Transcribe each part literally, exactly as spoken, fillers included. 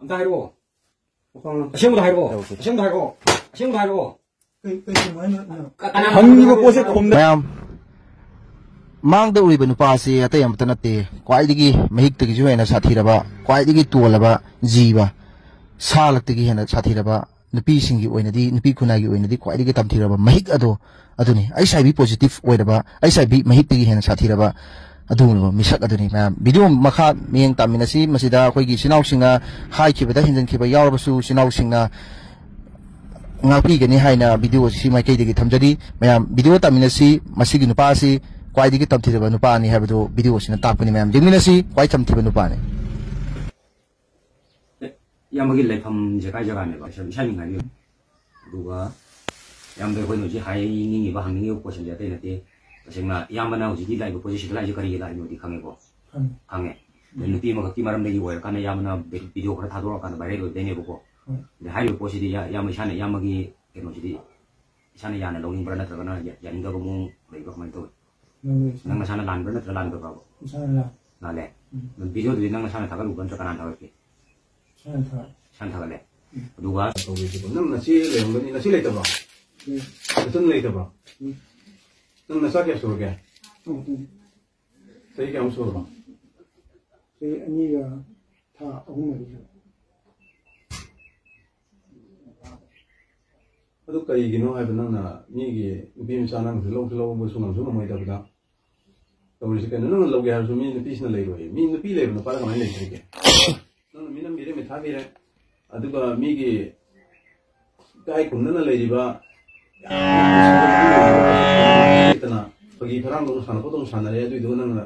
ꯑꯝꯇ ꯍꯥꯏꯔꯛꯑꯣ꯫ ꯑꯁꯦꯡꯕꯗ ꯍꯥꯏꯔꯛꯑꯣ꯫ ꯑꯁꯦꯡꯕꯗ ꯍꯥꯏꯔꯛꯑꯣ꯫ ꯑꯁꯦꯡꯕꯗ ꯍꯥꯏꯔꯛꯑꯣ꯫ ꯀꯩ, ꯀꯩ ꯀꯃꯥꯏꯅ, ꯀꯅꯥ ꯍꯪꯉꯤꯕ ꯄꯣꯠꯁꯦ ꯈꯨꯝꯗ- ꯃꯌꯥꯝ, ꯃꯥꯡꯗ ꯎꯔꯤꯕ ꯅꯨꯄꯥ ꯑꯁꯤ ꯑꯇꯩ ꯑꯃꯠꯇ ꯅꯠꯇꯦ꯫ ꯈ꯭ꯋꯥꯏꯗꯒꯤ ꯃꯍꯤꯛꯇꯒꯤꯁꯨ ꯍꯦꯟꯅ ꯁꯥꯊꯤꯔꯕ, ꯈ꯭ꯋꯥꯏꯗꯒꯤ ꯇꯣꯜꯂꯕ ꯖꯤꯕ, ꯁꯥ ꯂꯛꯇꯒꯤ ꯍꯦꯟꯅ ꯁꯥꯊꯤꯔꯕ, ꯅꯨꯄꯤꯁꯤꯡꯒꯤ ꯑꯣꯏꯅꯗꯤ, ꯅꯨꯄꯤ ꯈꯨꯟꯅꯥꯏꯒꯤ ꯑꯣꯏꯅꯗꯤ ꯈ꯭ꯋꯥꯏꯗꯒꯤ ꯇꯝꯊꯤꯔꯕ ꯃꯍꯤꯛ ꯑꯗꯣ ꯑꯗꯨꯅꯤ꯫ HIV positive ꯑꯣꯏꯔꯕ, HIV ꯃꯍꯤꯛꯇꯒꯤ ꯍꯦꯟꯅ ꯁꯥꯊꯤꯔꯕ ꯑꯗꯨꯒꯨꯝꯂꯕ ꯃꯤꯁꯛ ꯑꯗꯨꯅꯤ꯫ ꯃꯌꯥꯝ, video ꯃꯈꯥ ꯃꯤꯠꯌꯦꯡ ꯇꯥꯃꯤꯟꯅꯁꯤ꯫ ꯃꯁꯤꯗ ꯑꯩꯈꯣꯏꯒꯤ ꯏꯆꯤꯟ ꯏꯅꯥꯎꯁꯤꯡꯅ ꯍꯥꯏꯈꯤꯕꯗ ꯍꯦꯟꯖꯟꯈꯤꯕ ꯌꯥꯎꯔꯕꯁꯨ, ꯏꯆꯤꯟ ꯏꯅꯥꯎꯁꯤꯡꯅ ꯉꯥꯛꯄꯤꯒꯅꯤ ꯍꯥꯏꯅ video ꯑꯁꯤ ꯃꯥꯏꯀꯩꯗꯒꯤ ꯊꯝꯖꯔꯤ꯫ ꯃꯌꯥꯝ, video ꯇꯥꯃꯤꯟꯅꯁꯤ꯫ ꯃꯁꯤꯒꯤ ꯅꯨꯄꯥ ꯑꯁꯤ ꯈ꯭ꯋꯥꯏꯗꯒꯤ ꯇꯝꯊꯤꯔꯕ ꯅꯨꯄꯥꯅꯤ ꯍꯥꯏꯕꯗꯨ video ꯑꯁꯤꯅ ꯇꯥꯛꯄꯅꯤ꯫ ꯃꯌꯥꯝ, ꯌꯦꯡꯃꯤꯟꯅꯁꯤ꯫ ꯈ꯭ꯋꯥꯏ ꯇꯝꯊꯤꯕ ꯅꯨꯄꯥꯅꯤ꯫ ꯏꯌꯥꯝꯕꯒꯤ ꯂꯩꯐꯝꯁꯦ ꯀꯥꯏ ꯖꯒꯥꯅꯦꯕ? ꯏꯁꯥ, ꯏꯁꯥ ꯃꯤꯡ ꯍꯥꯏꯕꯤꯌꯨ꯫ ꯑꯗꯨꯒ ꯏꯌꯥꯝꯕꯗ ꯑꯩꯈꯣꯏꯅ ꯍꯧꯖꯤꯛ ꯍꯥꯏꯅꯤꯡꯉꯤꯕ, ꯍꯪꯅꯤꯡꯉꯤꯕ question ꯁꯦ ꯑꯇꯩ ꯅꯠꯇꯦ꯫ ꯇꯁꯦꯡꯅ ꯏꯌꯥꯝꯕꯅ ꯍꯧꯖꯤꯛꯀꯤ ꯂꯥꯛꯏꯕ position ꯁꯤꯗ ꯂꯥꯛꯏꯁꯦ ꯀꯔꯤꯒꯤ ꯂꯥꯛꯏꯅꯣꯗꯤ ꯈꯪꯉꯦꯀꯣ? ꯈꯪꯉꯦ꯫ ꯈꯪꯉꯦ꯫ ꯑꯗꯩ ꯅꯨꯄꯤ ꯑꯃꯈꯛꯀꯤ ꯃꯔꯝꯗꯒꯤ ꯑꯣꯏꯔꯀꯥꯟꯗ ꯏꯌꯥꯝꯕꯅ ꯚꯤ-, video ꯈꯔ ꯊꯥꯗꯣꯔꯛꯑꯀꯥꯟꯗ viral ꯑꯣꯏꯗꯣꯏꯅꯦꯕꯀꯣ꯫ ꯍꯣꯏ꯫ ꯑꯗꯩ ꯍꯥꯏꯔꯤꯕ ꯄꯣꯠꯁꯤꯗꯤ ꯏꯌꯥ-, ꯏꯌꯥꯝꯕ ꯏꯁꯥꯅ ꯏꯌꯥꯝꯕꯒꯤ ꯀꯩꯅꯣꯁꯤꯗꯤ ꯏꯁꯥꯅ ꯌꯥꯅ ꯂꯧꯅꯤꯡꯕ꯭ꯔꯥ ꯅꯠꯇ꯭ꯔꯒꯅ ꯌꯥ-, ꯌꯥꯅꯤꯡꯗꯕ ꯃꯑꯣꯡ ꯂꯩꯕ꯭ꯔꯥ, ꯀꯃꯥꯏꯅ ꯇꯧꯋꯤ? ꯂꯧꯋꯦ, ꯏꯁꯥꯅ꯫ ꯅꯪ ꯅꯁꯥꯅ ꯂꯥꯟꯕ꯭ꯔꯥ ꯅꯠꯇ꯭ꯔꯒ ꯂꯥꯟꯗꯕ꯭ꯔꯥꯕ? ꯏꯁꯥꯅ ꯂꯥꯜꯂꯦ꯫ ꯂꯥꯜꯂꯦ? ꯎꯝ꯫ ꯑꯗꯨꯝ video ꯗꯨꯗꯤ ꯅꯪ ꯅꯁꯥꯅ ꯊꯥꯒꯠꯂꯨꯕ꯭ꯔꯥ ꯅꯠꯇ꯭ꯔꯒ ꯀꯅꯥꯅ ꯊꯥꯒꯠꯀꯦ? ꯏꯁꯥꯅ ꯊꯥꯒꯠꯂꯦ꯫ ꯏꯁꯥꯅ ꯊꯥꯒꯠꯂꯦ? ꯎꯝ꯫ ꯑꯗꯨꯒ ꯇꯧꯔꯤꯁꯤꯕꯣ? ꯅꯪ ꯅꯆꯦ ꯂꯩꯔꯝꯒꯅꯤ, ꯅꯆꯦ ꯂꯩꯇꯕ꯭ꯔꯣ? ꯂꯩ꯫ ꯅꯆꯟ ꯂꯩꯇꯕ꯭ꯔꯣ? ꯎꯝ꯫ ꯅꯪ ꯅꯆꯥ ꯀꯌꯥ ꯁꯨꯔꯒꯦ? ꯑꯍꯨꯝ꯫ ꯆꯍꯤ ꯀꯌꯥꯃꯨꯛ ꯁꯨꯔꯕ? ꯆꯍꯤ ꯑꯅꯤꯒ ꯊꯥ ꯑꯍꯨꯝ ꯃꯔꯤ ꯁꯨꯔꯦ꯫ ꯑꯗꯨ ꯀꯔꯤꯒꯤꯅꯣ ꯍꯥꯏꯕ, ꯅꯪꯅ ꯃꯤꯒꯤ ꯅꯨꯄꯤ ꯃꯆꯥ ꯅꯪꯁꯨ ꯂꯧꯁꯨ ꯂꯧꯕꯁꯨ ꯉꯝꯁꯨ ꯉꯝꯃꯣꯏꯗꯕꯗ ꯇꯧꯔꯤꯁꯤ ꯀꯩꯅꯣ? ꯅꯪꯅ ꯂꯧꯒꯦ ꯍꯥꯏꯔꯁꯨ ꯃꯤ ꯅꯨꯄꯤꯁꯤꯅ ꯂꯩꯔꯣꯏ꯫ ꯃꯤ ꯅꯨꯄꯤ ꯂꯩꯕ ꯅꯨꯄꯥꯗ ꯀꯃꯥꯏꯅ ꯂꯩꯗꯣꯔꯤꯒꯦ? ꯅꯪꯅ ꯃꯤꯅꯝꯕꯤꯔꯦ, ꯃꯤꯊꯥꯕꯤꯔꯦ, ꯑꯗꯨꯒ ꯃꯤꯒꯤ ꯏꯀꯥꯏ ꯈꯨꯝꯅꯅ ꯂꯩꯔꯤꯕ ꯌꯥꯝꯅ ꯅꯨꯡꯁꯤꯕ ꯃꯤ ꯂꯩꯔꯤꯕ ꯅꯠꯇꯅ ꯐꯥꯒꯤ ꯐꯔꯥꯡꯗꯧꯅ ꯁꯥꯟꯅꯄꯣꯠꯇꯧꯅ ꯁꯥꯟꯅꯔꯦ꯫ ꯑꯗꯨꯏꯗꯨꯒ ꯅꯪꯅ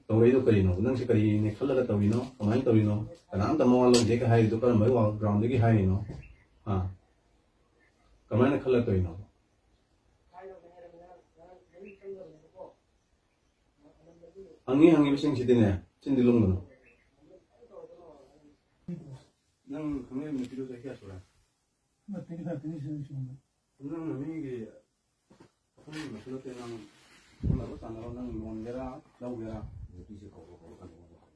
ꯇꯧꯔꯛꯏꯗꯣ ꯀꯔꯤꯅꯣ? ꯅꯪꯁꯦ ꯀꯔꯤꯅꯦ ꯈꯜꯂꯒ ꯇꯧꯔꯤꯅꯣ? ꯀꯃꯥꯏꯅ ꯇꯧꯔꯤꯅꯣ? ꯀꯅꯥꯝꯇ ꯃꯋꯥ ꯂꯧꯗꯦꯒ ꯍꯥꯏꯔꯤꯗꯣ ꯀꯔꯝꯕ ꯋꯥ-, ground ꯗꯒꯤ ꯍꯥꯏꯔꯤꯅꯣ? ꯑꯥ, ꯀꯃꯥꯏꯅ ꯈꯜꯂꯒ ꯇꯧꯔꯤꯅꯣ? ꯍꯪꯉꯤ ꯍꯪꯉꯤꯕꯁꯤꯡꯁꯤꯗꯤꯅꯦ, ꯆꯤꯟꯗꯤ ꯂꯨꯝꯒꯅꯨ꯫ ꯅꯪ ꯈꯪꯅꯔꯤꯕ ꯅꯨꯄꯤꯗꯣ ꯆꯍꯤ ꯀꯌꯥ ꯁꯨꯔꯦ? ꯅꯠꯇꯦ, ꯅꯠꯇꯦ, ꯅꯠꯇꯦ, ꯅꯠꯇꯦ꯫ ꯅꯪꯅ ꯃꯤꯒꯤ ꯈꯪꯅꯕꯁꯨ ꯅꯠꯇꯦ, ꯅꯪ ꯈꯪꯅꯕ ꯆꯥꯟꯅꯕ ꯅꯪ ꯌꯣꯟꯒꯦꯔꯥ, ꯂꯧꯒꯦꯔꯥ? ꯅꯨꯄꯤꯁꯦ ꯀꯧꯔꯣ, ꯀꯧꯔꯣ, ꯀꯧꯔꯣ, ꯀꯧꯔꯣ꯫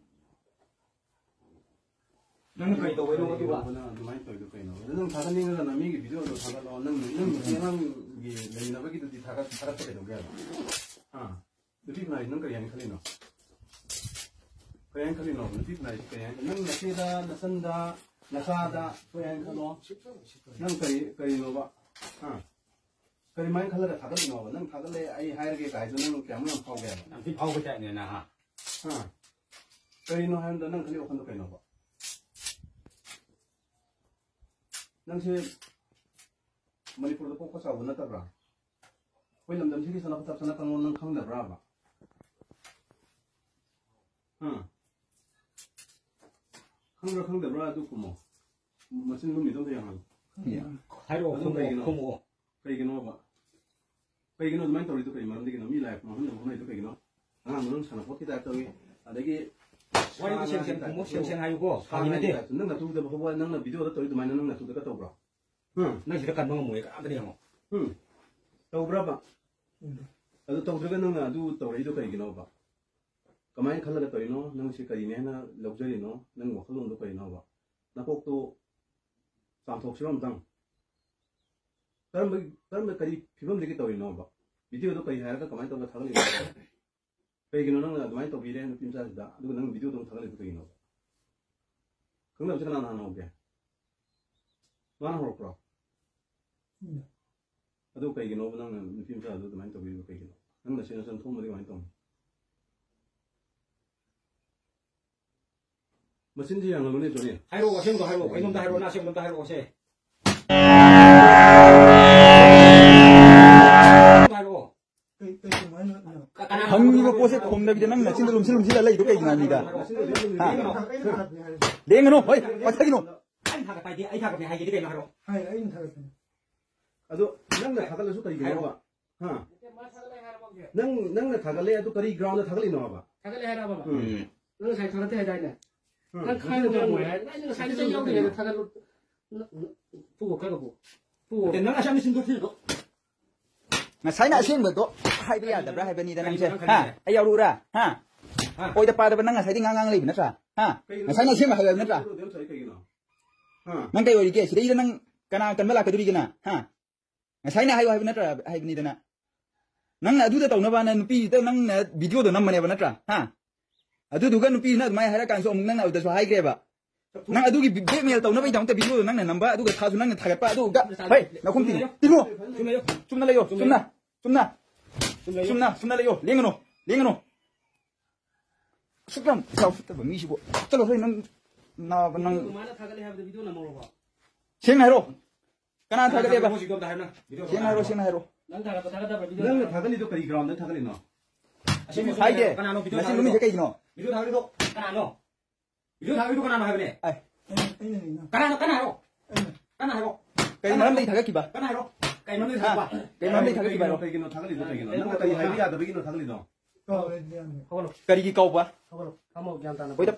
ꯅꯪꯅ ꯀꯩ ꯇꯧꯕꯩꯅꯣ ꯑꯗꯨꯒ? ꯅꯪ ꯑꯗꯨꯃꯥꯏꯅ ꯇꯧꯔꯤꯗꯣ ꯀꯩꯅꯣ? ꯑꯗꯨ ꯅꯪ ꯊꯥꯒꯠꯅꯤꯡꯉꯒꯅ ꯃꯤꯒꯤ ꯚꯤꯗꯤꯑꯣꯗꯣ ꯊꯥꯒꯠꯂꯣ꯫ ꯅꯪ, ꯅꯪ ꯅꯨꯄꯤ ꯑꯉꯥꯡꯒꯤ ꯂꯩꯃꯤꯟꯅꯕꯒꯤꯗꯨꯗꯤ ꯊꯥꯒꯠ-, ꯊꯥꯒꯠꯄ ꯀꯩꯗꯧꯒꯦ ꯍꯥꯏꯕ? ꯍꯥ? ꯅꯨꯄꯤ ꯈꯨꯟꯅꯥꯏꯁꯤ ꯅꯪ ꯀꯔꯤ ꯍꯥꯏꯅ ꯈꯜꯂꯤꯅꯣ? ꯀꯔꯤ ꯍꯥꯏꯅ ꯈꯜꯂꯤꯅꯣ? ꯅꯨꯄꯤ ꯈꯨꯟꯅꯥꯏꯁꯤ ꯀꯔꯤ ꯍꯥꯏꯅ, ꯅꯪ ꯅꯆꯦꯗ, ꯅꯆꯟꯗ, ꯅꯆꯥꯗ ꯀꯔꯤ ꯍꯥꯏꯅ ꯈꯜꯂꯣ? ꯅꯪ ꯀꯔꯤ, ꯀꯔꯤꯅꯣꯕ? ꯍꯥ? ꯀꯔꯤꯃꯥꯏꯅ ꯈꯜꯂꯒ ꯊꯥꯒꯠꯂꯤꯅꯣꯕ? ꯅꯪ ꯊꯥꯒꯠꯂꯦ, ꯑꯩ ꯍꯥꯏꯔꯒꯦ ꯀꯥꯏꯗꯣ ꯅꯪ ꯀꯌꯥꯃꯨꯛ ꯌꯥꯝ ꯐꯥꯎꯒꯦ ꯍꯥꯏꯕ? ꯌꯥꯝ ꯊꯤ ꯐꯥꯎꯕ ꯇꯥꯏꯞꯅꯦ ꯅꯪ, ꯍꯥ? ꯍꯥ? ꯀꯔꯤꯅꯣ ꯍꯥꯏꯕꯗ ꯅꯪ ꯈꯜꯂꯤ ꯋꯥꯈꯜꯗꯣ ꯀꯩꯅꯣꯕ? ꯅꯪꯁꯦ ꯃꯅꯤꯄꯨꯔꯗ ꯄꯣꯛꯄ ꯆꯥꯎꯕ ꯅꯠꯇꯕ꯭ꯔꯥ? ꯑꯩꯈꯣꯏ ꯂꯝꯗꯝꯁꯤꯒꯤ ꯆꯠꯅ ꯄꯊꯥꯞ ꯆꯠꯅ ꯀꯥꯡꯂꯣꯟ ꯅꯪ ꯈꯪꯗꯕ꯭ꯔꯥꯕ? ꯍꯥ? ꯈꯪꯕ꯭ꯔꯥ ꯈꯪꯗꯕ꯭ꯔꯥ ꯑꯗꯨ ꯈꯨꯝꯃꯣ꯫ ꯃꯆꯤꯟ ꯂꯨꯝꯃꯤꯗꯣ ꯑꯝꯇ ꯌꯥꯍꯜꯂꯣ꯫ ꯍꯥꯏꯔꯛꯑꯣ, ꯑꯗꯨ ꯈꯨꯝꯃꯛꯑꯣ, ꯀꯩꯒꯤꯅꯣ? ꯈꯨꯝꯃꯛꯑꯣ꯫ ꯀꯩꯒꯤꯅꯣꯕ? ꯀꯩꯒꯤꯅꯣ ꯑꯗꯨꯃꯥꯏꯅ ꯇꯧꯔꯤꯗꯣ? ꯀꯩ ꯃꯔꯝꯗꯒꯤꯅꯣ? ꯃꯤ ꯂꯥꯏ ꯃꯥꯡꯍꯟꯅꯕ ꯍꯣꯠꯅꯔꯤꯗꯣ ꯀꯩꯒꯤꯅꯣ? ꯑꯉꯥꯡꯗꯣ ꯅꯪ ꯁꯥꯟꯅꯄꯣꯠꯀꯤ ꯇꯥꯏꯞ ꯇꯧꯏ꯫ ꯑꯗꯒꯤ ꯋꯥꯔꯤꯗꯣ ꯁꯦꯡ ꯁꯦꯡ ꯈꯨꯝꯃꯣ, ꯁꯦꯡ ꯁꯦꯡ ꯍꯥꯏꯌꯨꯀꯣ, ꯁꯥ ꯉꯥꯒꯤ ꯐꯥꯒꯤ ꯅꯠꯇꯦ꯫ ꯇꯥꯏꯞꯇ ꯅꯪ ꯅꯇꯨꯗ ꯐꯥꯎꯕ ꯅꯪꯅ ꯚꯤꯗꯤꯑꯣꯗ ꯇꯧꯔꯤ ꯑꯗꯨꯃꯥꯏꯅ ꯅꯪ ꯅꯇꯨꯗꯒ ꯇꯧꯕ꯭ꯔꯣ? ꯍꯨꯝ? ꯅꯪ ꯁꯤꯗ ꯀꯟꯕ ꯉꯝꯃꯣꯏ, ꯀꯅꯥꯝꯇꯅ ꯌꯦꯡꯉꯣ꯫ ꯍꯨꯝ? ꯇꯧꯕ꯭ꯔꯕ? ꯎꯝ꯫ ꯑꯗꯨ ꯇꯧꯗ꯭ꯔꯒ ꯅꯪꯅ ꯑꯗꯨ ꯇꯧꯔꯛꯏꯗꯣ ꯀꯩꯒꯤꯅꯣꯕ? ꯀꯃꯥꯏꯅ ꯈꯜꯂꯒ ꯇꯧꯔꯤꯅꯣ? ꯅꯪ ꯁꯤ ꯀꯔꯤꯅꯦ ꯍꯥꯏꯅ ꯂꯧꯖꯔꯤꯅꯣ? ꯅꯪ ꯋꯥꯈꯜꯂꯣꯟꯗꯣ ꯀꯔꯤꯅꯣꯕ? ꯅꯀꯣꯛꯇꯣ ꯆꯥꯝꯊꯣꯛꯁꯤꯔꯣ ꯑꯝꯇꯪ? ꯀꯔꯝꯕ, ꯀꯔꯝꯕ, ꯀꯔꯤ ꯐꯤꯕꯝꯗꯒꯤ ꯇꯧꯔꯤꯅꯣꯕ? ꯚꯤꯗꯤꯑꯣꯗꯣ ꯀꯔꯤ ꯍꯥꯏꯔꯒ ꯀꯃꯥꯏꯅ ꯇꯧꯔꯒ ꯊꯥꯒꯠꯂꯤꯅꯣ? ꯀꯩꯒꯤꯅꯣ ꯅꯪꯅ ꯑꯗꯨꯃꯥꯏꯅ ꯇꯧꯕꯤꯔꯦ ꯅꯨꯄꯤ ꯃꯆꯥꯁꯤꯗ, ꯑꯗꯨꯒ ꯅꯪ ꯚꯤꯗꯤꯑꯣꯗꯣ ꯑꯃꯨꯛ ꯊꯥꯒꯠꯂꯤꯗꯣ ꯀꯩꯒꯤꯅꯣ? ꯈꯪꯅꯕꯁꯦ ꯀꯅꯥꯅ ꯍꯥꯟꯅ ꯍꯧꯒꯦ? ꯃꯥꯅ ꯍꯧꯔꯛꯄ꯭ꯔꯣ? ꯎꯝ꯫ ꯑꯗꯨ ꯀꯩꯒꯤꯅꯣꯕ ꯅꯪꯅ ꯅꯨꯄꯤ ꯃꯆꯥꯗꯨ ꯑꯗꯨꯃꯥꯏꯅ ꯇꯧꯕꯤꯔꯤꯗꯣ ꯀꯩꯒꯤꯅꯣ? ꯅꯪ ꯅꯆꯦ ꯅꯆꯟ ꯊꯣꯛꯑꯝꯃꯗꯤ ꯀꯃꯥꯏꯅ ꯇꯧꯅꯤ? ꯃꯆꯤꯟꯁꯤ ꯌꯥꯡꯍꯜꯂꯨꯅꯦ, ꯖꯣꯅꯤ꯫ ꯍꯥꯏꯔꯛꯑꯣ, ꯑꯁꯦꯡꯕ ꯍꯥꯏꯔꯛꯑꯣ꯫ ꯀꯩꯅꯣꯝꯇ ꯍꯥꯏꯔꯛꯑꯣ, ꯅꯪ ꯑꯁꯦꯡꯕ ꯑꯝꯇ ꯍꯥꯏꯔꯛꯑꯣꯁꯦ꯫ ꯍꯥꯏꯔꯛꯑꯣ꯫ ꯀꯩ, ꯀꯩ ꯀꯃꯥꯏꯅ? ꯀꯅꯥ ꯍꯪꯉꯤꯕ ꯄꯣꯠꯁꯦ ꯈꯨꯝꯗꯕꯤꯗ ꯅꯪ ꯅꯆꯤꯟꯗ ꯂꯨꯝꯁꯤꯜ ꯂꯨꯝꯁꯤꯜꯂ ꯂꯩꯗꯣ ꯀꯩꯒꯤꯅꯣ ꯍꯥꯏꯕꯅꯤꯗ? ꯍꯥ? ꯂꯦꯡꯒꯅꯨ, ꯍꯣꯏ, ꯄꯠꯊꯒꯤꯅꯣ꯫ ꯑꯩꯅ ꯊꯥꯒꯠꯄ ꯍꯥꯏꯗꯤ, ꯑꯩ ꯊꯥꯒꯠꯄꯅꯦ ꯍꯥꯏꯒꯦꯗꯤ ꯀꯩꯅꯣ ꯍꯥꯏꯔꯛꯑꯣ꯫ ꯍꯥꯏ, ꯑꯩꯅ ꯊꯥꯒꯠꯄꯅꯦ꯫ ꯑꯗꯣ ꯅꯪꯅ ꯊꯥꯒꯠꯂꯁꯨ ꯀꯔꯤꯒꯤꯅꯣꯕ? ꯍꯥ? ꯅꯪ, ꯅꯪꯅ ꯊꯥꯒꯠꯂꯦ, ꯑꯗꯨ ꯀꯔꯤ ꯒ꯭ꯔꯥꯎꯟꯗ ꯊꯥꯒꯠꯂꯤꯅꯣ ꯍꯥꯏꯕ? ꯊꯥꯒꯠꯂꯦ ꯍꯥꯏꯔꯕ? ꯎꯝ꯫ ꯅꯪ ꯉꯁꯥꯏ ꯊꯥꯒꯠꯇꯦ ꯍꯥꯏꯗꯥꯏꯅꯦ? ꯎꯝ꯫ ꯅꯪ ꯈꯪꯉꯦ ꯅꯪ ꯃꯣꯏ ꯍꯥꯏ-, ꯅꯪ ꯉꯁꯥꯏ ꯆꯩ ꯌꯥꯎꯗ꯭ꯔꯤꯉꯩꯗ ꯊꯥꯒꯠꯂꯨ꯫ ꯅ-, ꯅ-, ꯄꯨꯒꯣ, ꯈꯔ ꯄꯨ꯫ ꯄꯨꯒꯣ꯫ ꯅꯪ ꯑꯁꯥꯝꯗ ꯁꯤꯟꯗꯣꯛꯈꯤꯕꯗꯣ꯫ ꯉꯁꯥꯏꯅ ꯑꯁꯦꯡꯕꯗꯣ ꯍꯥꯏꯕ ꯌꯥꯗꯕ꯭ꯔꯥ ꯍꯥꯏꯕꯅꯤꯗ ꯅꯪꯁꯦ꯫ ꯀꯔꯤꯅꯣ ꯅꯪ ꯍꯥ? ꯈꯜꯂꯤꯁꯦ? ꯑꯩ ꯌꯥꯎꯔꯛꯎꯔꯥ? ꯍꯥ? ꯍꯥ? ꯑꯣꯏꯗ ꯄꯥꯗꯕ ꯅꯪ ꯉꯁꯥꯏꯗꯤ ꯉꯥꯡ ꯉꯥꯡ ꯂꯩꯕ ꯅꯠꯇ꯭ꯔꯥ? ꯍꯥ? ꯀꯩꯒꯤꯅꯣ? ꯉꯁꯥꯏꯅ ꯑꯁꯦꯡꯕ ꯍꯥꯏꯕ ꯅꯠꯇ꯭ꯔꯥ? ꯀꯩꯒꯤꯅꯣ? ꯍꯥ? ꯅꯪ ꯀꯩ ꯑꯣꯏꯔꯤꯒꯦ? ꯁꯤꯗꯩꯗ ꯅꯪ ꯀꯅꯥ ꯀꯟꯕ ꯂꯥꯛꯀꯗꯣꯔꯤꯒꯦ ꯅꯪ? ꯍꯥ? ꯉꯁꯥꯏꯅ ꯍꯥꯏꯌꯣ ꯍꯥꯏꯕ ꯅꯠꯇ꯭ꯔꯥ? ꯍꯥꯏꯕꯅꯤꯗꯅ꯫ ꯅꯪꯅ ꯑꯗꯨꯗ ꯇꯧꯅꯕꯅ ꯅꯨꯄꯤꯗ ꯅꯪꯅ ꯚꯤꯗꯤꯑꯣꯗꯣ ꯅꯝꯕꯅꯦꯕ ꯅꯠꯇ꯭ꯔꯥ? ꯍꯥ? ꯑꯗꯨꯗꯨꯒ ꯅꯨꯄꯤꯗꯨꯅ ꯑꯗꯨꯃꯥꯏꯅ ꯍꯥꯏꯔꯀꯥꯟꯗꯁꯨ ꯑꯃꯨꯛ ꯅꯪꯅ ꯑꯗꯨꯗꯁꯨ ꯍꯥꯏꯈ꯭ꯔꯦꯕ꯫ ꯅꯪ ꯑꯗꯨꯒꯤ blackmail ꯇꯧꯅꯕꯒꯤꯗꯃꯛꯇ ꯚꯤꯗꯤꯑꯣꯗꯣ ꯅꯪꯅ ꯅꯝꯕ, ꯑꯗꯨꯒ ꯊꯥꯁꯨ ꯅꯪꯅ ꯊꯥꯒꯠꯄ, ꯑꯗꯨꯒ ꯍꯩ, ꯅꯈꯨꯝ ꯇꯤꯅꯤ꯫ ꯇꯤꯃꯣ! ꯆꯨꯝꯅ ꯂꯩꯌꯣ, ꯆꯨꯝꯅ꯫ ꯆꯨꯝꯅ, ꯆꯨꯝꯅ, ꯆꯨꯝꯅ ꯂꯩꯌꯣ, ꯂꯦꯡꯒꯅꯨ, ꯂꯦꯡꯒꯅꯨ꯫ ꯑꯁꯨꯛ ꯌꯥꯝ ꯏꯁꯥ ꯐꯠꯇꯕ ꯃꯤꯁꯤꯕꯨ꯫ ꯆꯠꯂꯣ, ꯍꯣꯏ, ꯅꯪ ꯅꯥꯕ, ꯅꯪ꯫ ꯀꯃꯥꯏꯅ ꯊꯥꯒꯠꯂꯦ ꯍꯥꯏꯕꯗꯣ ꯚꯤꯗꯤꯑꯣ ꯅꯝꯍꯧꯔꯕꯣ? ꯁꯦꯡꯅ ꯍꯥꯏꯔꯣ꯫ ꯀꯅꯥꯅ ꯊꯥꯒꯠꯂꯦꯕ? ꯍꯧꯖꯤꯛꯇꯣ ꯑꯝꯇ ꯍꯥꯏꯌꯨꯅ꯫ ꯚꯤꯗꯤꯑꯣ ꯁꯦꯡꯅ ꯍꯥꯏꯔꯣ, ꯀꯅꯥꯅꯣ? ꯁꯦꯡꯅ ꯍꯥꯏꯔꯣ꯫ ꯅꯪ ꯊꯥꯒꯠꯄ ꯊꯥꯒꯠꯇꯕ꯭ꯔꯥ ꯚꯤꯗꯤꯑꯣ ꯅꯪꯅ ꯊꯥꯒꯠꯂꯤꯗꯣ ꯀꯔꯤ ground ꯗ ꯊꯥꯒꯠꯂꯤꯅꯣ? ꯑꯁꯤ ꯍꯥꯏꯒꯦ꯫ ꯀꯅꯥꯅꯣ ꯚꯤꯗꯤꯑꯣ ꯉꯁꯤ ꯊꯥꯒꯠꯂꯤꯗꯣ? ꯅꯨꯃꯤꯠꯁꯦ ꯀꯩꯒꯤꯅꯣ? ꯚꯤꯗꯤꯑꯣ ꯊꯥꯒꯠꯂꯤꯗꯣ ꯀꯅꯥꯅꯣ? ꯚꯤꯗꯤꯑꯣ ꯊꯥꯒꯠꯂꯤꯗꯣ ꯀꯅꯥꯅꯣ ꯍꯥꯏꯕꯅꯦ? ꯑꯩ, ꯑꯩꯅ, ꯑꯩꯅ꯫ ꯀꯅꯥꯅꯣ? ꯀꯅꯥ ꯍꯥꯏꯔꯣ? ꯑꯩꯅ꯫ ꯀꯅꯥ ꯍꯥꯏꯔꯣ? ꯀꯩ ꯃꯔꯝꯗꯒꯤ ꯊꯥꯒꯠꯈꯤꯕ? ꯀꯅꯥ ꯍꯥꯏꯔꯣ? ꯀꯩ ꯃꯔꯝꯗꯒꯤ ꯍꯥ? ꯊꯥꯒꯠꯄ? ꯀꯩ ꯃꯔꯝꯗꯒꯤ ꯊꯥꯒꯠꯈꯤꯕ ꯍꯥꯏꯔꯣ? ꯀꯩꯒꯤꯅꯣ ꯊꯥꯒꯠꯂꯤꯗꯣ ꯀꯩꯒꯤꯅꯣ? ꯅꯪꯅ ꯀꯔꯤ ꯍꯥꯏꯕ ꯌꯥꯗꯕꯒꯤꯅꯣ ꯊꯥꯒꯠꯂꯤꯗꯣ? ꯀꯥꯎꯔꯦ, ꯌꯥꯝꯅ꯫ ꯍꯧꯒꯠꯂꯣ꯫ ꯀꯔꯤꯒꯤ ꯀꯥꯎꯕ? ꯍꯧꯒꯠꯂꯣ꯫ ꯐꯝꯃꯣ, ꯒ꯭ꯌꯥꯟ ꯇꯥꯅ꯫ ꯑꯣꯏꯗ-,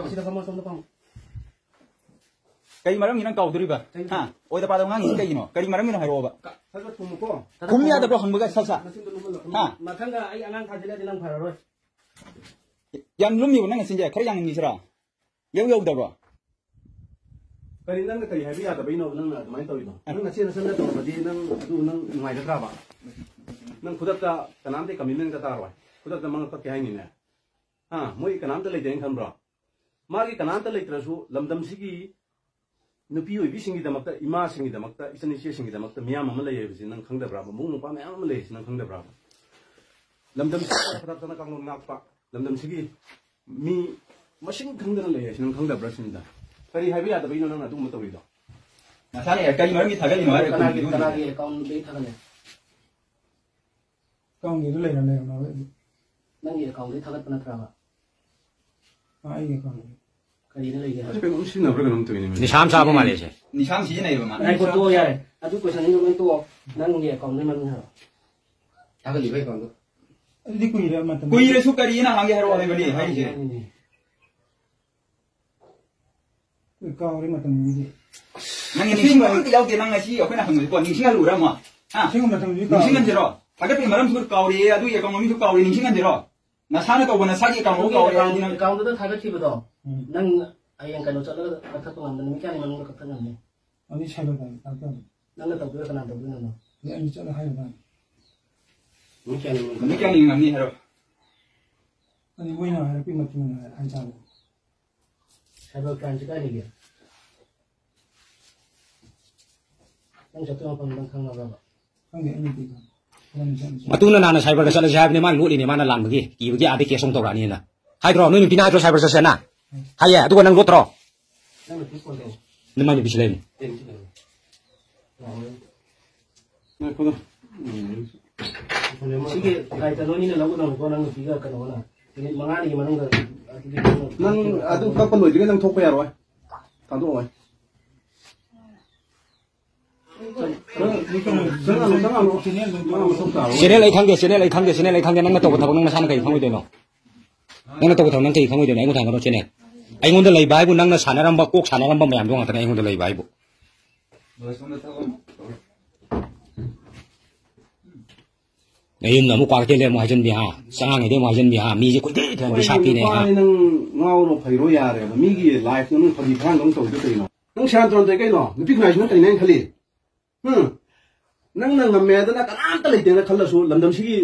ꯁꯤꯗ ꯐꯝꯃꯣ, ꯁꯣꯝꯗ ꯐꯝꯃꯣ꯫ ꯀꯩ ꯃꯔꯝꯒꯤ ꯅꯪ ꯀꯥꯎꯗꯣꯔꯤꯕ? ꯀꯩ ꯍꯥ? ꯑꯣꯏꯗ ꯄꯥꯗꯕ ꯉꯥꯡꯉꯤꯁꯤ ꯀꯩꯒꯤꯅꯣ? ꯀꯔꯤ ꯃꯔꯝꯒꯤꯅꯣ ꯍꯥꯏꯔꯛꯑꯣꯕ꯫ ꯈꯔ ꯈꯔ ꯈꯨꯝꯃꯨꯀꯣ꯫ ꯈꯨꯝ ꯌꯥꯗꯕ꯭ꯔꯣ ꯍꯪꯕꯒ ꯁꯠ ꯁꯠ? ꯅꯆꯤꯟꯗꯣ ꯂꯨꯝꯍꯜꯂꯣ꯫ ꯍꯥ? ꯃꯊꯪꯒ ꯑꯩ ꯑꯉꯥꯡ ꯊꯥꯖꯤꯜꯂꯗꯤ ꯅꯪ ꯐꯔꯔꯣꯏ꯫ ꯌꯥꯝ ꯂꯨꯝꯃꯤꯕ ꯅꯪ ꯅꯆꯤꯟꯁꯦ? ꯈꯔ ꯌꯥꯡꯍꯟꯈꯤꯁꯤꯔꯥ? ꯌꯧ ꯌꯧꯗꯕ꯭ꯔꯣ? ꯀꯔꯤ ꯅꯪꯅ ꯀꯔꯤ ꯍꯥꯏꯕ ꯌꯥꯗꯕꯩꯅꯣ ꯅꯪꯅ ꯑꯗꯨꯃꯥꯏꯅ ꯇꯧꯔꯤꯗꯣ? ꯅꯪ ꯅꯆꯦ ꯅꯆꯟꯗ ꯇꯧꯔꯕꯗꯤ ꯅꯪ ꯑꯗꯨ ꯅꯪ ꯅꯨꯡꯉꯥꯏꯒꯗ꯭ꯔꯥꯕ? ꯅꯪ ꯈꯨꯗꯛꯇ ꯀꯅꯥꯝꯇ commitment ꯀ ꯇꯥꯔꯣꯏ꯫ ꯈꯨꯗꯛꯇ ꯃꯉꯛ ꯀꯛꯀꯦ ꯍꯥꯏꯅꯤꯅꯦ꯫ ꯍꯥ? ꯃꯣꯏ ꯀꯅꯥꯝꯇ ꯂꯩꯇꯦꯅ ꯈꯟꯕ꯭ꯔꯣ? ꯃꯥꯒꯤ ꯀꯅꯥꯝꯇ ꯂꯩꯇ꯭ꯔꯁꯨ ꯂꯝꯗꯝꯁꯤꯒꯤ ꯅꯨꯄꯤ ꯑꯣꯏꯕꯤꯁꯤꯡꯒꯤꯗꯃꯛꯇ, ꯏꯃꯥꯁꯤꯡꯒꯤꯗꯃꯛꯇ, ꯏꯆꯟ ꯏꯆꯦꯁꯤꯡꯒꯤꯗꯃꯛꯇ ꯃꯤꯌꯥꯝ ꯑꯃ ꯂꯩ ꯍꯥꯏꯕꯁꯤ ꯅꯪ ꯈꯪꯗꯕ꯭ꯔꯥ? ꯃꯕꯨꯡ ꯃꯧꯄ꯭ꯋꯥ ꯃꯌꯥꯝ ꯑꯃ ꯂꯩ ꯍꯥꯏꯕꯁꯤ ꯅꯪ ꯈꯪꯗꯕ꯭ꯔꯥ? ꯂꯝꯗꯝꯁꯤꯒꯤ ꯈꯨꯗꯛꯇꯅ ꯀꯥꯡꯂꯣꯟ ꯉꯥꯛꯄ, ꯂꯝꯗꯝꯁꯤꯒꯤ ꯃꯤ ꯃꯁꯤꯡ ꯈꯪꯗꯅ ꯂꯩ ꯍꯥꯏꯁꯤ ꯅꯪ ꯈꯪꯗꯕ꯭ꯔꯥ ꯁꯤꯅꯤꯗ? ꯀꯔꯤ ꯍꯥꯏꯕ ꯌꯥꯗꯕꯩꯅꯣ ꯅꯪꯅ ꯑꯗꯨꯒꯨꯝꯕ ꯇꯧꯔꯤꯗꯣ? ꯃꯁꯥꯅ ꯀꯔꯤ ꯃꯔꯝꯒꯤ ꯊꯥꯒꯠꯂꯤꯅꯣ ꯍꯥꯏꯔꯒ ꯀꯅꯥꯒꯤ, ꯈꯨꯝꯕꯤꯌꯨ꯫ ꯀꯅꯥꯒꯤ account ꯗꯒꯤ ꯊꯥꯒꯠꯂꯦ? Account ꯗꯨ ꯂꯩꯔꯝꯃꯦ, ꯂꯩꯔꯝꯃꯦ꯫ ꯅꯪꯒꯤ account ꯗꯒꯤ ꯊꯥꯒꯠꯄ ꯅꯠꯇ꯭ꯔꯕ? ꯑꯥ, ꯑꯩꯒꯤ account ꯗꯒꯤ꯫ ꯀꯔꯤꯗ ꯂꯩꯒꯦ? ꯑꯗꯨ ꯀꯩꯅꯣꯝ ꯁꯤꯖꯤꯟꯅꯕ꯭ꯔꯥ ꯀꯩꯅꯣꯝ ꯇꯧꯏꯅꯦ ꯃꯁꯤ꯫ ꯅꯤꯁꯥ ꯑꯃ ꯆꯥꯕ ꯃꯥꯜꯂꯦ ꯁꯦ꯫ ꯅꯤꯁꯥ ꯑꯃ ꯁꯤꯖꯤꯟꯅꯩꯌꯦꯕ ꯃꯥ꯫ ꯉꯥꯏꯈꯣ, ꯇꯣꯛꯑꯣ ꯌꯥꯔꯦ꯫ ꯑꯗꯨ question ꯗꯣ ꯂꯣꯏ ꯇꯣꯛꯑꯣ꯫ ꯅꯪꯒꯤ account ꯗꯩ ꯃꯃꯤꯡ ꯍꯥꯏꯔꯣ꯫ ꯊꯥꯒꯠꯂꯤꯕ account ꯗꯣ꯫ ꯑꯗꯨꯗꯤ ꯀꯨꯏꯔꯦ ꯃꯇꯝ꯫ ꯀꯨꯏꯔꯁꯨ ꯀꯔꯤꯅ ꯍꯥꯡꯒꯦ ꯍꯥꯏꯔꯛꯑꯣ ꯍꯥꯏꯕꯅꯤ ꯍꯥꯏꯔꯤꯁꯦ꯫ ꯀꯥꯎꯔꯦ ꯃꯇꯝꯗꯨꯗꯤ꯫ ꯅꯪ ꯅꯤꯡꯁꯤꯡꯕ ꯑꯝꯇ ꯌꯥꯎꯗꯦ, ꯅꯪ ꯉꯁꯤ ꯑꯩꯈꯣꯏꯅ ꯍꯪꯕꯁꯦꯀꯣ, ꯅꯤꯡꯁꯤꯡꯍꯜꯂꯨꯔꯥ ꯑꯃꯨꯛ? ꯍꯥ? ꯑꯁꯦꯡꯕ ꯃꯇꯝꯗꯨꯗꯤ ꯀꯥꯎꯔꯦ꯫ ꯅꯤꯡꯁꯤꯡꯍꯟꯁꯤꯔꯣ? ꯊꯥꯒꯠꯄꯒꯤ ꯃꯔꯝꯁꯨ ꯀꯥꯎꯔꯦ, ꯑꯗꯨꯒꯤ account ꯃꯃꯤꯡꯁꯨ ꯀꯥꯎꯔꯦ, ꯅꯤꯡꯁꯤꯡꯍꯟꯁꯤꯔꯣ? ꯅꯁꯥꯅ ꯇꯧꯕ, ꯅꯁꯥꯒꯤ ꯑꯦꯀꯥꯎꯟ ꯅꯪꯒꯤ ꯇꯧꯔꯦ ꯍꯥꯏꯗꯤ ꯑꯦꯀꯥꯎꯟ-, ꯅꯪ ꯑꯦꯀꯥꯎꯟꯗꯨꯗ ꯊꯥꯒꯠꯈꯤꯕꯗꯣ, ꯎꯝ꯫ ꯅꯪ ꯍꯌꯦꯡ ꯀꯩꯅꯣ ꯆꯠꯂꯒ ꯀꯛꯊꯠꯄ ꯉꯝꯕ, ꯅꯨꯃꯤꯠ ꯀꯌꯥꯅꯤ ꯃꯅꯨꯡꯗ ꯀꯛꯊꯠ ꯉꯝꯅꯤ? ꯑꯗꯨꯗꯤ ꯁꯥꯏꯕꯔ ꯀ꯭ꯔꯥꯏꯝ ꯇꯥꯛꯇꯧꯅꯤ꯫ ꯅꯪꯅ ꯇꯧꯗꯣꯏꯔꯥ ꯀꯅꯥ ꯇꯧꯗꯣꯏꯅꯣ? ꯑꯗꯨ ꯑꯩꯅ ꯆꯠꯂ ꯍꯥꯏꯔ ꯀꯥꯟꯗ꯫ ꯅꯨꯃꯤꯠ ꯀꯌꯥꯅꯤ ꯃꯅꯨꯡꯗ? ꯅꯨꯃꯤꯠ ꯀꯌꯥꯅꯤ ꯉꯝꯅꯤ ꯍꯥꯏꯔꯣ? ꯑꯗꯨ ꯃꯣꯏꯅ ꯍꯥꯏꯔꯛꯄꯒꯤ ꯃꯇꯨꯡ ꯏꯟꯅ ꯍꯥꯏ-, ꯍꯥꯏꯇꯥꯔꯦ꯫ ꯁꯥꯏꯕꯔ ꯀ꯭ꯔꯥꯏꯝꯁꯦ ꯀꯥꯏ ꯂꯩꯒꯦ? ꯅꯪ ꯆꯠꯇꯣꯏ ꯃꯐꯝ ꯅꯪ ꯈꯪꯉꯕ꯭ꯔꯕ? ꯈꯪꯗꯦ, ꯑꯩꯅꯗꯤ ꯈꯪꯉꯦ꯫ ꯃꯇꯨꯡꯗ ꯅꯍꯥꯟꯅ ꯁꯥꯏꯕꯔꯗ ꯆꯠꯂꯁꯦ ꯍꯥꯏꯕꯅꯤ, ꯃꯥꯅ ꯂꯣꯠꯂꯤꯅꯦ, ꯃꯥꯅ ꯂꯥꯟꯕꯒꯤ, ꯀꯤꯕꯒꯤ ꯑꯥꯗ ꯀꯦꯁ ꯑꯃꯨꯛ ꯇꯧꯔꯛꯑꯅꯤꯅ꯫ ꯍꯥꯏꯗ꯭ꯔꯣ? ꯅꯣꯏ ꯅꯨꯄꯤꯅ ꯍꯥꯏꯗ꯭ꯔꯣ ꯁꯥꯏꯕꯔ ꯆꯠꯁꯦꯅ? ꯍꯥꯏꯌꯦ, ꯑꯗꯨꯒ ꯅꯪ ꯂꯣꯠꯇ꯭ꯔꯣ? ꯅꯪ ꯅꯨꯄꯤ ꯐꯣꯟ ꯇꯧ꯫ ꯅꯃꯥꯏ ꯅꯨꯄꯤꯁꯤ ꯂꯩꯅꯤ꯫ ꯑꯦ, ꯅꯨꯄꯤ ꯂꯩꯅꯤ꯫ ꯉꯥꯏꯈꯣꯗ꯫ ꯎꯝ꯫ ꯁꯤꯒꯤ ꯀꯥꯏꯇ ꯅꯣꯏꯅꯤꯅ ꯂꯧꯒꯗꯧꯅꯤꯀꯣ, ꯅꯪ ꯅꯨꯄꯤꯒ ꯀꯩꯅꯣꯒꯅ꯫ ꯃꯤꯅꯤꯠ ꯃꯉꯥꯅꯤꯒꯤ ꯃꯅꯨꯡꯗ ꯑꯗꯨꯗꯤ ꯅꯪ ꯑꯗꯨ ꯀꯛꯄ ꯂꯣꯏꯗ꯭ꯔꯤꯉꯩ ꯅꯪ ꯊꯣꯛꯄ ꯌꯥꯔꯣꯏ꯫ ꯊꯥꯗꯣꯛꯑꯣꯏ꯫ ꯆꯦꯅꯦꯜ ꯑꯩ ꯈꯪꯗꯦ, ꯆꯦꯅꯦꯜ ꯑꯩ ꯈꯪꯗꯦ, ꯆꯦꯅꯦꯜ ꯑꯩ ꯈꯪꯗꯦ꯫ ꯅꯪꯅ ꯇꯧꯕ ꯊꯕꯛ ꯅꯪ ꯅꯁꯥꯅ ꯀꯩ ꯈꯪꯉꯣꯏꯗꯣꯏꯅꯣ? ꯅꯪꯅ ꯇꯧꯕ ꯊꯕꯛ ꯅꯪ ꯀꯩ ꯈꯪꯉꯣꯏꯗꯣꯏꯅꯣ? ꯑꯩꯉꯣꯟꯗ ꯍꯪꯒꯅꯣ, ꯆꯦꯅꯦꯜ꯫ ꯑꯩꯉꯣꯟꯗ ꯂꯩꯕ ꯍꯥꯏꯕꯨ ꯅꯪꯅ ꯁꯥꯟꯅꯔꯝꯕ, ꯀꯣꯛ ꯁꯥꯟꯅꯔꯝꯕ ꯃꯌꯥꯝꯗꯣ ꯉꯥꯛꯇꯅꯦ ꯑꯩꯉꯣꯟꯗ ꯂꯩꯕ ꯍꯥꯏꯕꯨ꯫ ꯅꯌꯨꯝꯗ ꯑꯃꯨꯛ ꯀ꯭ꯋꯥꯀꯩꯊꯦꯜꯗ ꯑꯃꯨꯛ ꯍꯥꯏꯖꯤꯟꯕꯤ ꯍꯥ, ꯆꯉꯥꯡꯉꯩꯗ ꯑꯃꯨꯛ ꯍꯥꯏꯖꯤꯟꯕꯤ ꯍꯥ, ꯃꯤꯁꯦ ꯀꯨꯏꯊꯤ ꯊꯤꯍꯟꯕꯤ ꯁꯥꯞꯄꯤꯅꯦ ꯍꯥ꯫ ꯅꯨꯄꯥꯅꯤ ꯅꯪ ꯉꯥꯎꯔꯣ ꯐꯩꯔꯣ ꯌꯥꯔꯦꯕ, ꯃꯤꯒꯤ ꯂꯥꯏꯐꯇꯣ ꯅꯪ ꯐꯥꯒꯤ ꯐꯔꯥꯡꯗ ꯑꯃꯨꯛ ꯇꯧꯔꯤꯗꯣ ꯀꯩꯅꯣ? ꯅꯪ ꯁꯦꯔꯥꯟ ꯇꯨꯔꯥꯟ ꯇꯧꯔꯤ ꯀꯩꯅꯣ? ꯅꯨꯄꯤ ꯈꯨꯟꯅꯥꯏꯁꯤ ꯅꯪ ꯀꯩꯅꯦ ꯍꯥꯏꯅ ꯈꯜꯂꯤ? ꯍꯨꯝ? ꯅꯪꯅ ꯉꯝꯃꯦ ꯍꯥꯏꯗꯅ ꯀꯅꯥꯝꯇ ꯂꯩꯇꯦꯅ ꯈꯜꯂꯁꯨ, ꯂꯝꯗꯝꯁꯤꯒꯤ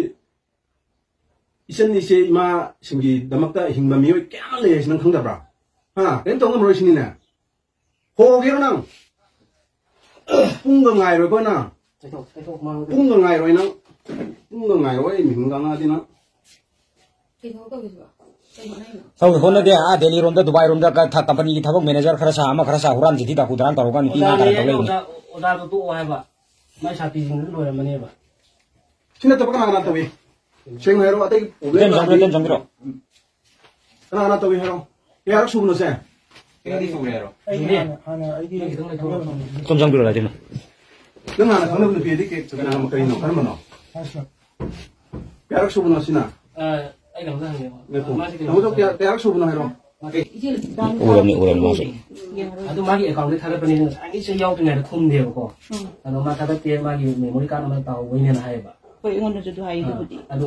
ꯏꯆꯟ ꯏꯆꯦ ꯏꯃꯥꯁꯤꯡꯒꯤꯗꯃꯛꯇ ꯍꯤꯡꯕ ꯃꯤꯑꯣꯏ ꯀꯌꯥ ꯑꯃ ꯂꯩ ꯍꯥꯏꯁꯤ ꯅꯪ ꯈꯪꯗꯕ꯭ꯔꯥ? ꯍꯥ? ꯀꯔꯤꯝ ꯇꯧ ꯉꯝꯃꯔꯣꯏ ꯁꯤꯅꯤꯅꯦ? ꯍꯣꯒꯦꯔꯣ ꯅꯪ? ꯄꯨꯡꯒ ꯉꯥꯏꯔꯣꯏꯀꯣ ꯅꯪ? ꯆꯠꯊꯣꯛ, ꯆꯠꯊꯣꯛ, ꯃꯥꯡꯗ꯫ ꯄꯨꯡꯒ ꯉꯥꯏꯔꯣꯏ ꯅꯪ? ꯄꯨꯡꯒ ꯉꯥꯏꯔꯣꯏ, ꯑꯩ ꯃꯤꯍꯨꯟ ꯉꯥꯡꯉꯛꯑꯗꯤ ꯅꯪ꯫ ꯀꯩ ꯊꯕꯛ ꯇꯧꯒꯦ ꯁꯤꯕꯣ? ꯀꯩ ꯍꯣꯠꯅꯩꯅꯣ? ꯊꯕꯛ ꯍꯣꯠꯅꯗꯦ꯫ ꯑꯥ ꯗꯦꯜꯂꯤ ꯔꯣꯝꯗ, ꯗꯨꯕꯥꯏ ꯔꯣꯝꯗ ꯀ-, ꯊ-, ꯀꯝꯄꯅꯤꯒꯤ ꯊꯕꯛ ꯃꯦꯅꯦꯖꯔ ꯈꯔ ꯁꯥ, ꯑꯃ ꯈꯔ ꯁꯥ, ꯍꯨꯔꯥꯟ ꯆꯤꯊꯤ ꯗꯥꯀꯨ ꯗꯔꯥꯟ ꯇꯧꯔꯒ ꯅꯨꯄꯤ ꯑꯉꯥꯡ ꯀꯔꯟ ꯇꯧ ꯂꯩꯕꯅꯤ꯫ ꯑꯣꯖꯥ-, ꯑꯣꯖꯥꯗꯣ ꯇꯣꯛꯑꯣ ꯍꯥꯏꯕ꯫ ꯃꯥꯏ ꯁꯥꯇ꯭ꯔꯤꯁꯤꯡꯗꯨꯁꯨ ꯂꯣꯏꯔꯝꯃꯅꯦꯕ꯫ ꯁꯤ ꯅꯠꯇꯕ ꯀꯅꯥ ꯀꯅꯥ ꯇꯧꯏ? ꯁꯦꯡꯅ ꯍꯥꯏꯔꯣ, ꯑꯇꯩ problem ꯏꯆꯦꯝ ꯆꯪꯕꯤꯔꯣ, ꯂꯥꯛꯇꯦ꯫ ꯏꯆꯦꯝ ꯆꯪꯕꯤꯔꯣ꯫ ꯀꯅꯥ ꯀꯅꯥ ꯇꯧꯏ ꯍꯥꯏꯔꯣ? ꯀꯌꯥꯔꯛ ꯁꯨꯕꯅꯣ ꯁꯦ? ꯀꯌꯥꯗꯤ ꯁꯨꯔꯦ ꯍꯥꯏꯔꯣ? ꯑꯩ ꯖꯨꯅꯤꯌꯔ꯫ ꯍꯥꯟꯅ, ꯍꯥꯟꯅ ꯑꯩꯒꯤ ꯅꯪ ꯈꯤꯇꯪ ꯂꯩꯊꯣꯛꯑꯣ꯫ ꯁꯣꯝ ꯆꯪꯕꯤꯔꯣ, ꯂꯥꯛꯇꯦ꯫ ꯅꯪ ꯍꯥꯟꯅ ꯈꯪꯅꯕ ꯅꯨꯄꯤ ꯑꯗꯤ ꯀꯩ-, ꯀꯅꯥ, ꯀꯔꯤꯅꯣ? ꯀꯔꯝꯕꯅꯣ? ꯐꯥꯔꯁ ꯂꯥꯛ꯫ ꯀꯌꯥꯔꯛ ꯁꯨꯕꯅꯣ ꯁꯤꯅ? ꯑ, ꯑꯩ ꯀꯩꯅꯣꯝꯇ ꯍꯪꯒꯦꯕ꯫ ꯉꯥꯏꯈꯣ꯫ ꯃꯥꯁꯦ ꯀꯩꯅꯣ ꯇꯥꯃꯣꯗꯣ ꯀꯌꯥ-, ꯀꯌꯥꯔꯛ ꯁꯨꯕꯅꯣ ꯍꯥꯏꯔꯣ? ꯃꯥꯁꯦ ꯎꯔꯝꯅꯤ, ꯎꯔꯝꯅꯤ ꯃꯥꯁꯦ꯫ ꯑꯗꯨ ꯃꯥꯒꯤ account ꯇ ꯊꯥꯒꯠꯄꯅꯦ, ꯉꯁꯥꯏꯒꯤ ꯆꯦ ꯌꯥꯎꯗ꯭ꯔꯤꯉꯩꯗ ꯈꯨꯝꯗꯦꯕꯀꯣ꯫ ꯎꯝ꯫ ꯑꯗꯣ ꯃꯥ ꯊꯥꯒꯠꯇꯦ, ꯃꯥꯒꯤ memory card ꯑꯃ ꯇꯧꯕꯩꯅꯦꯅ ꯍꯥꯏꯌꯦꯕ꯫ ꯍꯣꯏ, ꯑꯩꯉꯣꯟꯗꯁꯨ ꯑꯗꯨ ꯍꯥꯏꯌꯦ, ꯑꯥ, ꯑꯗꯨꯕꯨꯗꯤ꯫ ꯑꯗꯣ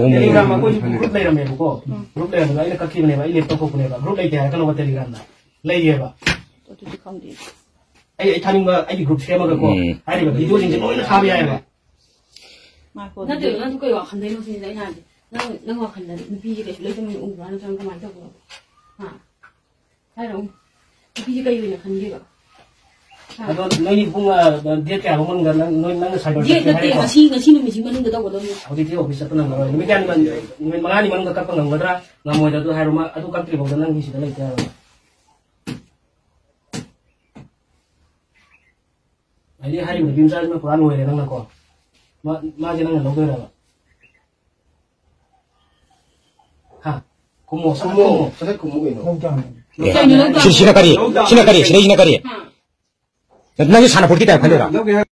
ꯑꯍꯨꯝ ꯂꯩ꯫ ꯇꯦꯂꯤꯒ꯭ꯔꯥꯝ ꯑꯩꯈꯣꯏꯁꯨ ꯒ꯭ꯔꯨꯞ ꯂꯩꯔꯝꯃꯦꯕꯀꯣ꯫ ꯎꯝ꯫ ꯒ꯭ꯔꯨꯞ ꯂꯩꯔꯝꯕꯗꯣ ꯑꯩꯅ ꯀꯛꯈꯤꯕꯅꯦꯕ꯫ ꯒ꯭ꯔꯨꯞ ꯂꯩꯇꯦ ꯍꯥꯏꯔꯛꯀꯅꯣꯕ ꯇꯦꯂꯤꯒ꯭ꯔꯥꯝꯗ꯫ ꯂꯩꯌꯦꯕ꯫ ꯑꯗꯨꯗꯤ ꯈꯪꯗꯦ꯫ ꯑꯩ, ꯑꯩ ꯊꯥꯅꯤꯡꯕ ꯑꯩꯒꯤ ꯒ꯭ꯔꯨꯞ ꯁꯦꯝꯃꯒꯀꯣ꯫ ꯎꯝ꯫ ꯍꯥꯏꯔꯤꯕ ꯚꯤꯗꯤꯑꯣꯁꯤꯡꯁꯦ ꯂꯣꯏꯅ ꯊꯥꯕ ꯌꯥꯏꯑꯕ꯫ ꯅꯠꯇꯦ, ꯅꯪ ꯀꯩ ꯋꯥꯈꯜꯗꯅꯣ ꯁꯤꯅꯤꯗ ꯑꯩꯅ ꯍꯥꯏꯗꯤ꯫ ꯅꯪ, ꯅꯪ ꯋꯥꯈꯜꯗ ꯅꯨꯄꯤꯁꯦ ꯀꯩꯁꯨ ꯂꯩꯇꯕꯅꯤ ꯎꯕ꯭ꯔꯥ ꯅꯠꯇ꯭ꯔꯒꯅ ꯀꯃꯥꯏꯅ ꯇꯧꯕꯅꯣ? ꯍꯥ? ꯍꯥꯏꯔꯛꯎ꯫ ꯅꯨꯄꯤꯁꯦ ꯀꯩ ꯑꯣꯏꯅ ꯈꯟꯒꯦꯕ? ꯍꯥ? ꯑꯗꯣ ꯅꯣꯏꯅꯤ ꯄꯨꯡ, ꯑ, ꯗꯦꯠ ꯀꯌꯥꯐꯥꯎ ꯃꯅꯨꯡꯗ ꯅꯪ, ꯅꯣꯏ, ꯅꯪꯅ ꯁꯥꯏꯕꯔ ꯗꯦꯠ ꯆꯠꯀꯦ ꯅꯠꯇꯦ, ꯍꯥꯏꯔꯤꯀꯣ? ꯉꯁꯤ, ꯉꯁꯤ ꯅꯨꯃꯤꯠꯁꯤ ꯃꯅꯨꯡꯗ ꯇꯧꯒꯗꯧꯅꯤ꯫ ꯍꯧꯖꯤꯛꯇꯤ ꯑꯣꯐꯤꯁ ꯆꯠꯄ ꯅꯪꯉꯔꯣꯏ꯫ ꯅꯨꯃꯤꯠ ꯀꯌꯥꯅꯤ ꯃ-, ꯅꯨꯃꯤꯠ ꯃꯉꯥꯅꯤ ꯃꯅꯨꯡꯗ ꯀꯛꯄ ꯉꯝꯒꯗ꯭ꯔꯥ ꯉꯝꯃꯣꯏꯗ꯭ꯔꯥ ꯑꯗꯨ ꯍꯥꯏꯔꯣ꯫ ꯃꯥ ꯑꯗꯨ ꯀꯛꯇ꯭ꯔꯤꯐꯥꯎꯗ ꯅꯪꯒꯤ ꯁꯤꯗ ꯂꯩꯇ ꯌꯥꯔꯣꯏ꯫ ꯍꯥꯏꯗꯤ ꯍꯥꯏꯔꯤꯕ ꯅꯨꯄꯤ ꯃꯆꯥꯁꯤꯅ ꯄꯨꯔꯥ ꯂꯣꯏꯔꯦ ꯅꯪꯅꯀꯣ꯫ ꯃꯥ-, ꯃꯥꯁꯦ ꯅꯪꯅ ꯂꯧꯗꯣꯏꯔꯕ? ꯍꯥ? ꯈꯨꯝꯃꯣ, ꯁꯠ ꯈꯨꯝꯃꯣ, ꯈꯨꯝꯃꯣ꯫ ꯁꯠ ꯈꯨꯝꯃꯨ ꯀꯩꯅꯣ꯫ ꯑꯦ, ꯀꯩꯅꯣ ꯂꯧꯗꯣꯏ-, ꯁꯤ-, ꯁꯤꯅ ꯀꯔꯤ? ꯁꯤꯅ ꯀꯔꯤ? ꯁꯤꯗꯩꯁꯤꯅ ꯀꯔꯤ? ꯍꯥ? ꯅꯪꯒꯤ ꯁꯥꯟꯅꯄꯣꯠꯀꯤ ꯇꯥꯏꯞ ꯈꯜꯂꯤꯔꯣ? ꯂꯧꯒꯦ ꯍꯥꯏ-